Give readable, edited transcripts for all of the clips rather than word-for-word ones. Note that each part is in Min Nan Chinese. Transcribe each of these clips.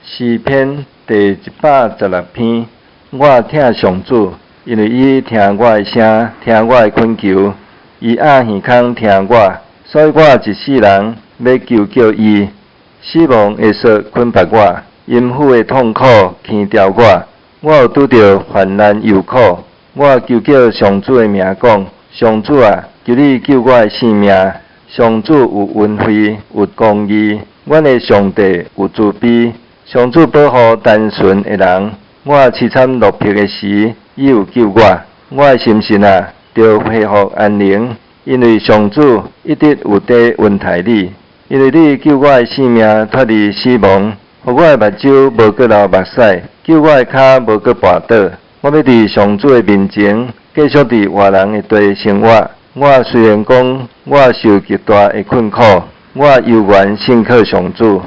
詩篇第116篇，我疼上主，因為伊聽我的聲，聽我的懇求，伊掩耳孔聽我，所以我一世人欲求叫伊。死亡的索捆縛我，陰府的痛苦牽牢我，我有拄著患難憂苦。我求叫上主的名講：上主啊，求你救我的性命。上主有恩惠，有公義，阮的上帝有慈悲。上主保護單純的人，我淒慘落魄的時，伊有救我。我的心神啊，著恢復安寧，因為上主一直有佇恩待你。因為你救我的性命脫離死亡，予我的目睭無閣流目屎，救我的跤無閣跋倒。我欲佇上主的面前，繼續佇活人的地生活。我雖然講我受極大的困苦，我猶原信靠上主。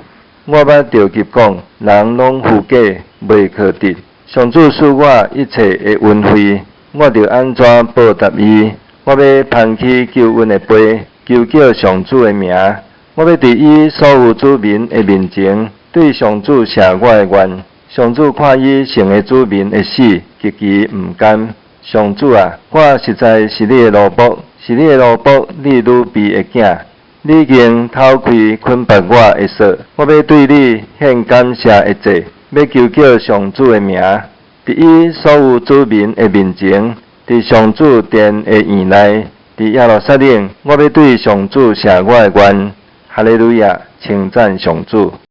我捌著急講，人攏虛假，袂可得。上主賜我一切的恩惠，我著按怎報答伊？我欲捧起救恩的杯，求叫上主的名。我欲佇伊所有子民的面前，對上主謝我的願。上主看伊聖的子民的死，極其毋甘。上主啊，我實在是你的奴僕，是你的奴僕，你女婢的囝。你已經透開捆縛我的索，我欲對你獻感謝的祭，欲求叫上主的名。佇伊所有子民的面前，佇上主殿的院內，佇耶路撒冷，我欲對上主謝我的願。哈利路亞，稱讚上主。